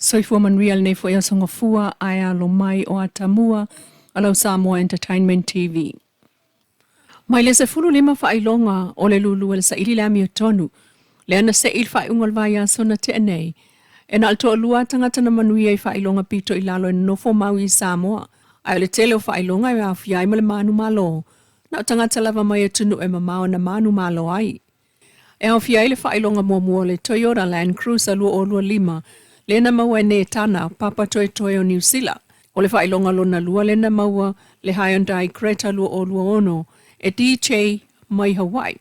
Soifua manuia lenei foi aso gafua ae alo mai o Atamua a lau Samoa Entertainment TV. Mai le 15 faailoga o le lulu e le saili le amiotonu, lea na se'i i le faaiuga o le vaiaso na tea nei, e na o le toalua tagata na manuia i faailoga pito i lalo e nonofo mau i Samoa, ae o le tele o faailoga e aofia ai ma le manumalo, na o tagata lava mai atunuu e mamao na manumalo ai. E aofia ai le faailoga muamua o le Toyota Land Cruiser 2025 lea na maua e Netana Papa Toetoe o Niu Sila. O le faailoga lona lua lea na maua le Hyundai Creta 2026 e DJ mai Hawaii.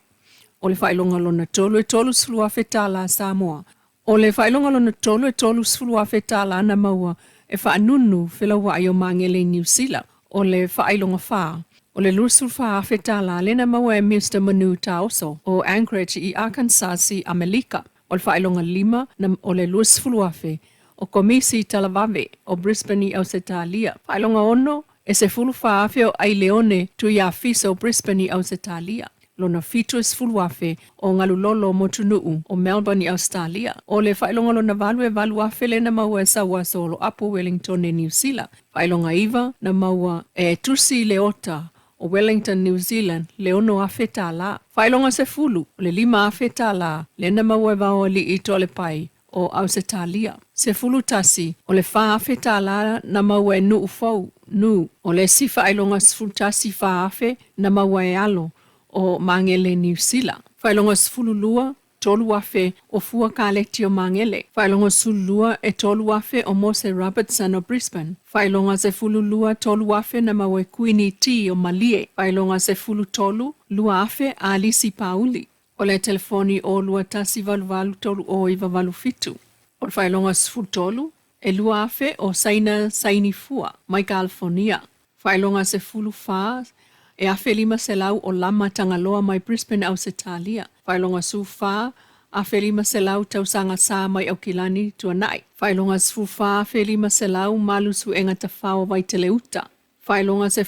O le faailoga lona tolu e $30,000 Samoa. O le faailoga lona tolu e $30,000 na maua e Faanunu Felauai o Magele i Niu Sila. O le faailoga fa, o le $24,000 lea na maua e Mister Manu Taoso o Anchorage i Arkansas i Amelika. O le faailoga lima na o le $20,000 o Komisi Talavave o Brisbane i Ausetalia. Faailoga ono, e $14,000 o Aileone Tuiafiso o Brisbane i Ausetalia. Lona fitu e $10,000 o Galulolo Motunuu o Melbourne i Ausetalia. O le faailoga lona valu e $8,000 lea na maua e Sauaso o Loapu Wellington i Niu Sila. Faailoga iva na maua e Tusi Leota o Wellington, New Zealand, le $6,000. Faailoga 10, o le $5,000 lea na maua e Vaoalii Toalepai o Ausetalia. 11, o le $4,000 na maua e Nuu Fou, Nu. O le isi faailoga 11, $4,000 na maua e Alo o Magele, Niu Sila. Faailoga 12, 3,000 o Fua Kaleti o Magele. Faailoga 12, e 3,000 o Mose Robertson o Brisbane. Faailoga 12, 3,000 na maua e Kuini T o Malie. Faailoga 13, 2,000 Alisi Pauli. O le telefoni o 2188 3098 87. O le faailoga 13, e 2,000 o Saina Saini Fua mai Kalifonia. Faailoga 14, e 1,500 o Lama Tagaloa mai Brisbane, Ausetalia. Faailoga 14, 1,500 Tausaga Sa mai Aukilani Tuanai. Faailoga 14, 1,500 Malu Suega Tafao Vaiteleuta. Faailoga 15 e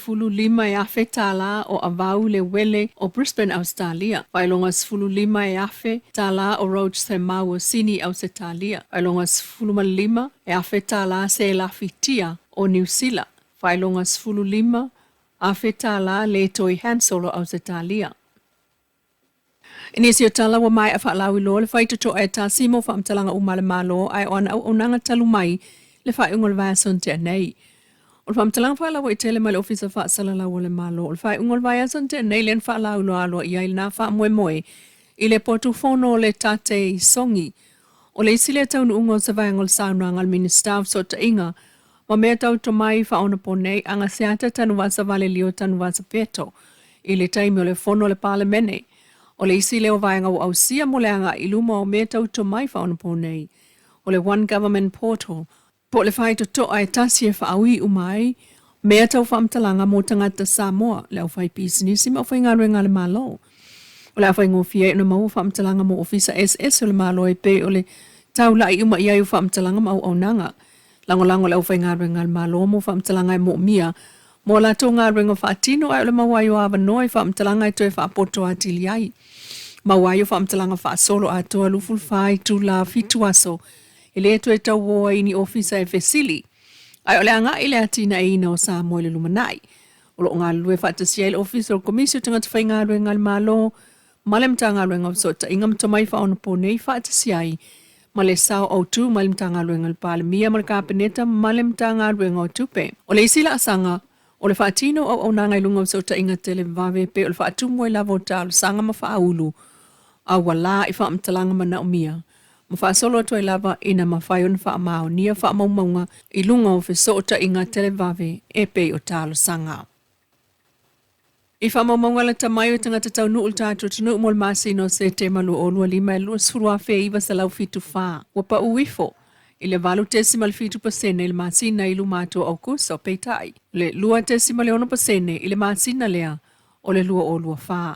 $1,000 o Avau Le Wele o Brisbane, Ausetalia. Faailoga 15 e $1,000 o Roach Semau o Sini, Ausetalia. Faailoga 15 e $1,000 Selafi Tia o Niu Sila. Faailoga 15 $1,000 Le Toi Hansel o Ausetalia. I nisi o tala ua maea faalauiloa le faitotoa e tasi mo faamatalaga uma a le Malo ae o ana auaunaga talu mai le faaiuga o le vaiaso na tea nei. O le faamatalaga faalauaitele mai le Ofisa Faasalalau o le Malo o le faaiuga o le vaiaso na tea nei lea na faalauiloa aloaia ai lena faamoemoe i le potu fono o le Tate i Sogi. O le isi lea taunuuga o se vaega o le saunoaga a le Minisita o Fesootaiga ma Mea Tau Tomai Faaonaponei Agaseata Tanuvasa Valelio Tanuvasa Peto i le taimi o le fono a le Palemene. O le isi lea o vaega ua ausia mo le agai i luma o mea tau tomai faaonaponei, o le One Government Portal, po o le faitotoa e tasi e faaui uma ai mea tau faamatalaga mo tagata Samoa, le aufaipisinisi ma aufaigaluega a le Malo. O le a faigofie ai ona maua faamatalaga mo ofisa eseese o le Malo e pei o le taula'i uma i ai o faamatalaga ma auaunaga. Lagolago le aufaigaluega a le Malo mo faamatalaga e moomia mo a latou galuega faatino ae o le maua ai o avanoa i faamatalaga e toe faapoto atili ai. Maua ai o faamatalaga faasolo atoa 24 itula 7 aso e le toe tauō ai i ni ofisa e fesili ae o le agai i le atinaeina o Samoa i le lumanai. O lo o galulue faatasi ai le Ofisa o le Komisi o Tagata Faigaluega a le Malo ma le Matagaluega o Fesootaiga ma Tomai Faaonaponei faatasi ai ma le sao autū mai le Matagaluega a le Palemia ma le Kapeneta ma le Matagaluega o Tupe. O le isi laasaga, o le faatino o auaunaga i luga o fesootaiga televave e pei o le faatumu ai lava o talosaga ma faaulu aualā i faamatalaga manaomia ma faasolo atu ai lava ina mafai ona faamaonia faamaumauga i luga o fesootaiga televave e pei o talosaga. I faamaumauga lata mai o tagata taunuu i le tatou atunuu mo le masina o Setema 2025 e 20,974, ua pau ifo i le 8.7% i le masina i luma atu o Aokuso, peitai, le 2.6% i le masina lea o le 2024.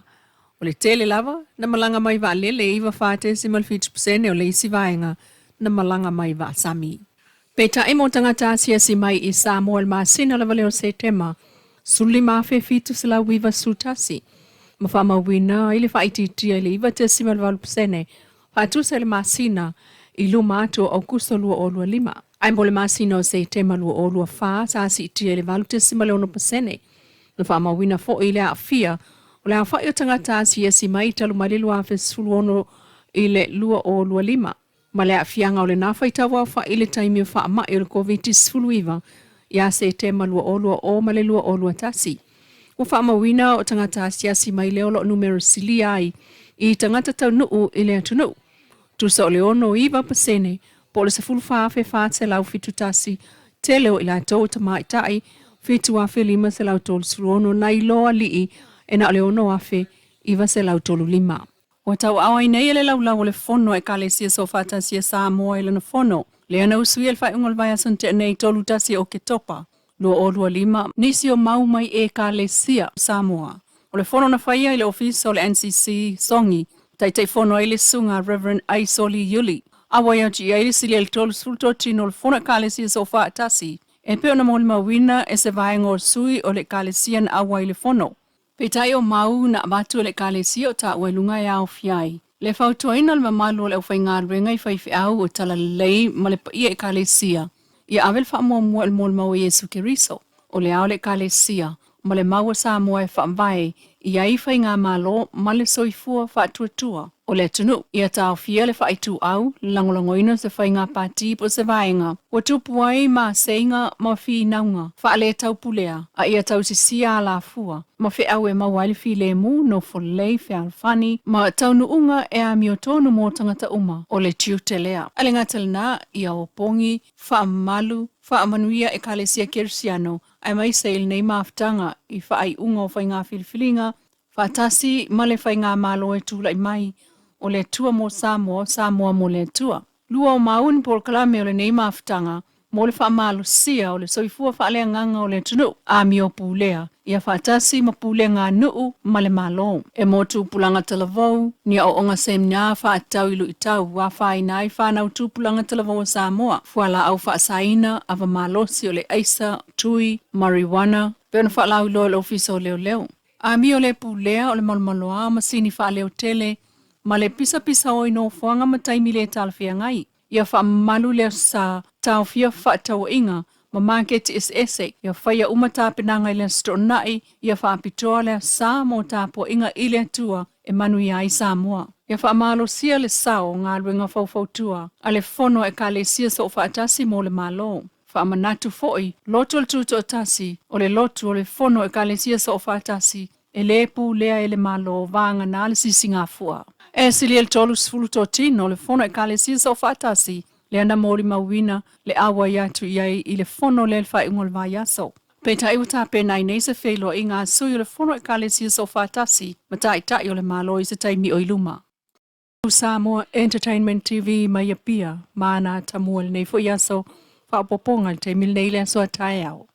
O le tele lava na malaga mai vaalele e 94.7% o le isi vaega na malaga mai vaasami. Peitai mo tagata asiasi mai i Samoa i le masina lava lea o Setema 15,791 ma faamauina ai le faaitiitia i le 9.8% faatusa i le masina i luma atu o Aokuso 2025. Ae mo le masina o Setema 2024, sa siitia i le 8.6%. Na faamauina foi le aafia o le aofai o tagata asiasi mai talu mai le 2016 i le 2025, ma le aafiaga o lena faitau aofai i le taimi o faamai o le Koviti-19 ia Setema 2020 ma le 2021. Ua faamauina o tagata asiasi mai lea o lo o numera silia ai i tagata taunuu i le atunuu. Tusa o le 69% po o le 14,471, tele o i latou o tamaitai 7,536 nai lo alii e na o le 6,935. Ua tauaaoina ai nei e le laulau o le Fono a Ekalesia Soofaatasi a Samoa i lana fono lea na usuia i le faaiuga o le vaiaso na tea nei 31 o Oketopa 2025 nisi o mau mai Ekalesia Samoa. O le fono na faia i le ofisa o le NCC Sogi, Taitaifono ai le susuga Reverend Aisoli Iuli. Auai atu i ai le silia i le 30 totino o le Fono Ekalesia Soofaatasi e pei ona molimauina e se vaega o sui o le Ekalesia na auai i le fono. Peitai o mau na avatu e le Ekalesia o taua i luga e aofia ai le fautuaina o le mamalu o le aufaigaluega i faifeau o Talalelei ma le paia Ekalesia ia ave le faamuamua i le molimau a Iesu Keriso, o le ao o le Ekalesia ma le mau a Samoa e faavae i ai faigamalo ma le soifua faatuatua o le atunuu. Ia taofia le faaituau, lagolagoina se faiga pati po o se vaega ua tupu ai maseiga ma finauga faaletaupulega, a ia tausisia alafua ma feau e maua ai le filemu, nofo lelei, fealofani ma taunuuga e amiotonu mo tagata uma. O le tiute lea. Ae le gata i lena, ia opogi, faamamalu, faamanuia Ekalesia Kerisiano aemaise i lenei mafutaga i faaiuga o faiga filifiliga faatasi ma le faigamalo e tulai mai, o le Atua mo Samoa, o Samoa mo le Atua. Lua o mau ni polokalame o lenei mafutaga mo le faamalosia o le soifua faaleagaga o le atunuu, amio pulea ia faatasi ma pulega a nuu ma le Malo. E mo tupulaga talavou, ni aoaoga semina faatatau i luitau afaina ai fanau tupulaga talavou a Samoa, fualaau faasaina, ava malosi o le aisa, tui, marijuana, pei ona faalauiloa e le Ofisa o Leoleo. Amio le pulea o le malomaloa masini faaleotele ma le pisapisao i nofoaga ma taimi le talafeagai. Ia faamamalu le Aso Sa, taofia fefaatauaiga ma maketi eseese. Ia faia uma tapenaga i le Aso Toonai. Ia faapitoa le Aso Sa mo tapuaiga i le Atua e manuia ai Samoa. Ia faamalosia le sao o galuega faufautua a le Fono a Ekalesia Soofaatasi mo le Malo. Faamanatu foi, lotu o le Tutoatasi, o le lotu o le Fono a Ekalesia Soofaatasi, e le pulea e le Malo, vagana le Sisigafua. E silia i le 30 totino o le Fono a Ekalesia Soofaatasi lea na molimauina le auai atu i ai i le fono lea i le faaiuga o le vaiaso. Peitai ua tapena ai nei se feiloaiga a sui o le Fono Ekalesia Soofaatasi ma Taitai o le Malo i se taimi o i luma. Samoa Entertainment TV mai Apia, ma ana tamua i lenei foi aso, faaopoopoga i le taimi lenei i le aso a taeao.